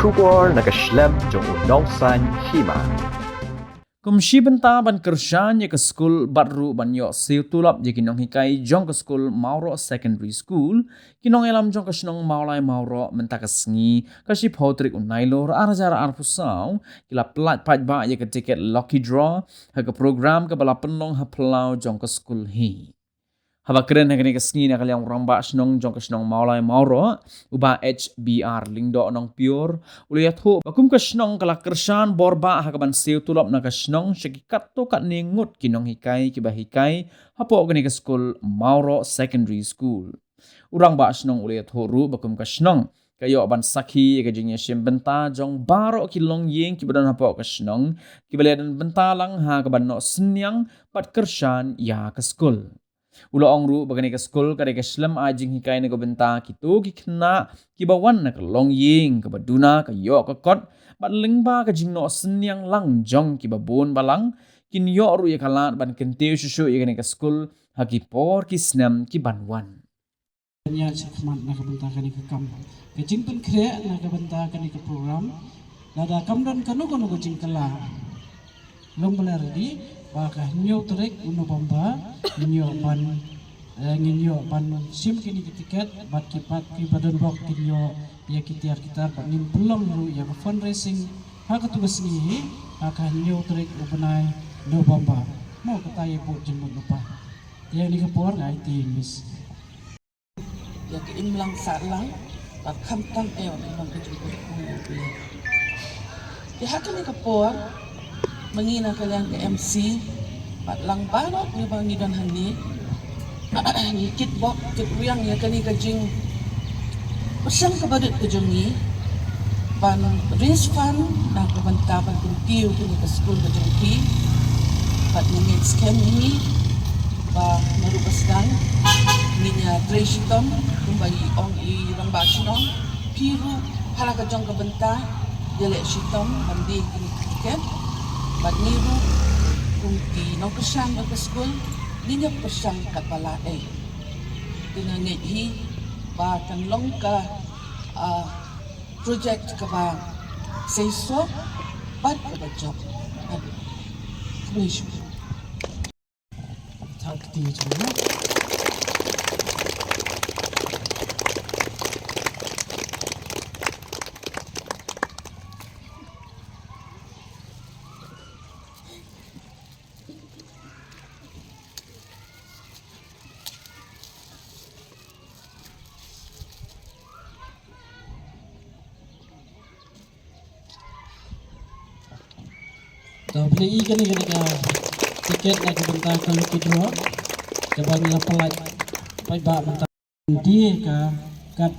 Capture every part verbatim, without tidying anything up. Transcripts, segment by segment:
Khubor na ka shlem jong u nongsan hima. Kum shi bynta ban kyrshan ïa ka skul bad ruh ban ïoh siew tulop ïa ki nonghikai jong ka skul Mawroh Secondary School, ki nongïalam jong ka shnong Mawlai Mawroh mynta ka sngi ka shiphew tarik u Nailur ar hajar arphew saw ki la pynlait paidbah ïa ka tiket lucky draw ha ka program kaba la pynlong ha phyllaw jong ka skul hi. Haba kren ha kane ka sngi na ka liang u rangbah shnong jong ka shnong Mawlai Mawroh, u Bah H B R Lyngdoh Nongpyiur, u la ïathuh ba kum ka shnong ka la kyrshan borbah ha kaban siew tulop na ka shnong sha ki katto katne ngut ki nonghikai kiba hikai hapoh kane ka skul Mawroh Secondary School. U rangbah shnong u la ïathuh ruh ba kum ka shnong ka ïoh ban sakhi ïa ka jingïashim bynta jong baroh ki longïing kiba don hapoh ka shnong, kiba la don bynta lang ha kaban noh synñiang bad kyrshan ïa ka skul. U la ong ruh ba kane ka skul ka dei ka shlem ai jinghikai na ka bynta kito ki khynnah kiba wan na ka longïing kaba duna ka ïoh ka kot, bad lyngba ka jingnoh synñiang lang jong kiba bun balang, kin ïoh ruh ïa ka lad ban kyntiew shuh shuh ïa kane ka skul ha ki por ki snem ki ban wan. Ïa shakhmat na ka bynta kane ka kam, ka jingpynkhreh na ka bynta kane ka program, lada kam don kano kano ka jingkylla, long ba la ready ba ka hynñiew tarik u November ngin ïoh ban, eh, ngin ïoh ban shim kine ki tiket bad ki pat kiba don bok kin ïoh ïa ki tiar ki tar bad ngin pynlong ruh ïa ka fundraising ha katu ka sngi hi ha ka hynñiew tarik u bnai November. Mo kata ïa bud jingmut lypa. Te ïa kane ka por nga aiti miss. Ïa ka imlang sahlang bad khamtam eh ïa ka imlang ka jingkyrkhu ïa U Blei. Te ha kane ka por ma ngi na ka liang ka M C bad lang baroh ngi ba ngi don hangne, ngi kitbok kitrwiang ïa kane ka jingpyrshang kaba rit ka jong ngi ban raise fund na ka bynta ban kyntiew kane ka skul ka jong phi. Bad ngi ngeit skhem ïa ngi ba naduh ba sdang ngin ïa trei shitom kumba i ong i rangbah shnong, phi ruh ha la ka jong ka bynta ïaleh shitom ban die kine ki tiket. Bad ngi ruh kum ki nongkyrshan jong ka skul ngin ïa pyrshang katba lah eh. Te nga ngeit hi ba kan long ka, ah, project kaba seisoh bad kaba jop. Khublei shibun. To phi i kane kane ka tiket na ka bynta ka lucky draw kaba ngi la pynlait paidbah mynta. Dei ka kat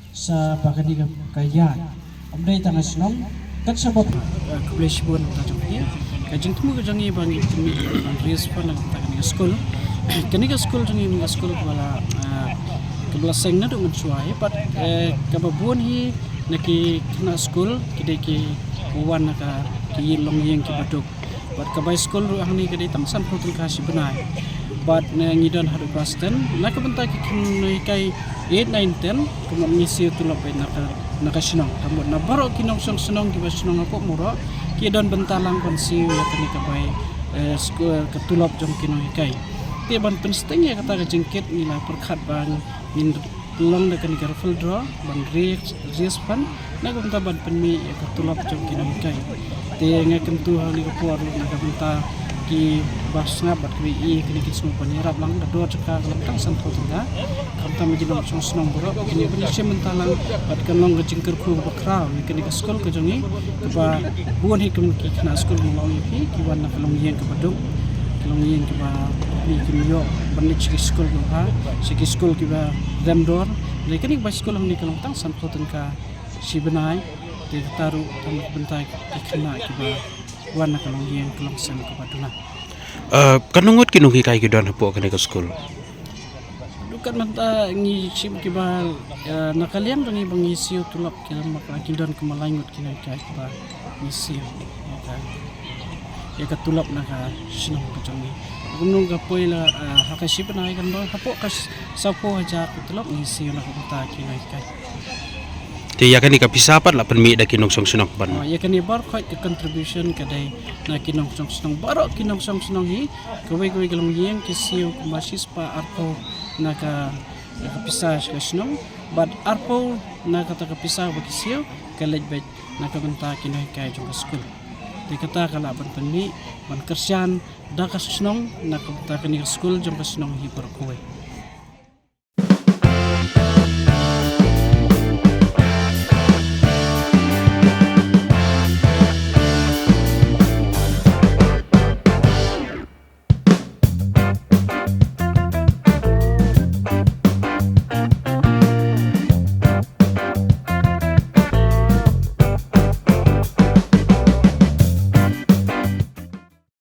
sa ba kane ka ïaid. Ym dei tang ha shnong kat sa ba. Khublei shibun ta jong phi. Ka jingthmu ka jong ngi ba ngi tmi ban raise fund na ka bynta kane ka skul. Kane ka skul jong ngi ka skul kaba la, ah, kaba la seng naduh mynshuwa hi bad, eh, kaba bun hi na ki khynnah skul ki dei ki wan na ka ki longïing kiba duk. Bad ka bai skul ruh hangne ka dei tang sanphew tyngka shi bnai. Bad, eh, ngi don haduh klas ten na ka bynta ki khynnah hikai eight, nine, ten, kumno ngi siew tulop beit na ka, na ka shnong. Ka mut na baroh ki nongshong shnong kiba shnong hapoh Mawroh ki don bynta lang ban siew ïa kane ka bai, eh, skul, ka tulop jong ki nonghikai. Te ban pynsting ïa kata ka jingkit ngi la pyrkhat ba ngin long da kane ka raffle draw ban raise, raise fund na ka bynta ban pynmih ïa ka tulop jong ki nonghikai. Te nga kyntu ha kane ka por na ka bynta kiba sngap bad kiba ïohi kine ki sngewbha ban ïarap lang da dor jaka ka long tang sanphew tyngka. Khamtam ïa ki nongshong shnong baroh kine ban ïashim bynta lang bad kan long ka jingkyrkhu kaba khraw ïa kane ka skul ka jong ngi kaba bun hi kum ki khynnah skul ba nga ong ïa phi ki wan na ka longïing kaba duk, ka longïing kaba phi kim ïoh ban leit sha ki skul kiba bha, sha ki skul kiba rem dor. Hynrei kane ka bai skul hangne ka long tang sanphew tyngka shi bnai. Te kata ruh tang na ka bynta ki khynnah kiba wan na ka longïing ka longsem kaba duna. Eh, katno ngut ki nonghikai ki don hapoh kane ka skul? Haduh katne mynta ngi shim kiba, eh, na ka liang jong ngi ba ngi siew tulop ki don, ki don kumba lai ngut ki nonghikai kiba ngi siew ïa ka, ïa ka tulop na ka shnong ka jong ngi. Kumno ka poi la, eh, ha ka shi bnai kan don hapoh ka s-, sawphew hajar ka tulop ngi siew na ka bynta ki nonghikai. Te ïa kane ka pisa pat la pynmih da ki nongshong shnong ban. Ïa kane baroh ka contribution ka dei na ki nongshong shnong, baroh ki nongshong shnong hi, kawei kawei ka longïing ki siew kumba shispah arphew na ka pisa sha ka shnong, bad arphew na kata ka pisa ba ki siew ka leit beit na ka bynta ki nonghikai jong ka skul. Te kata ka lah ban pynmih ban kyrshan da ka shnong na ka bynta kane ka skul jong ka shnong hi baroh kawei.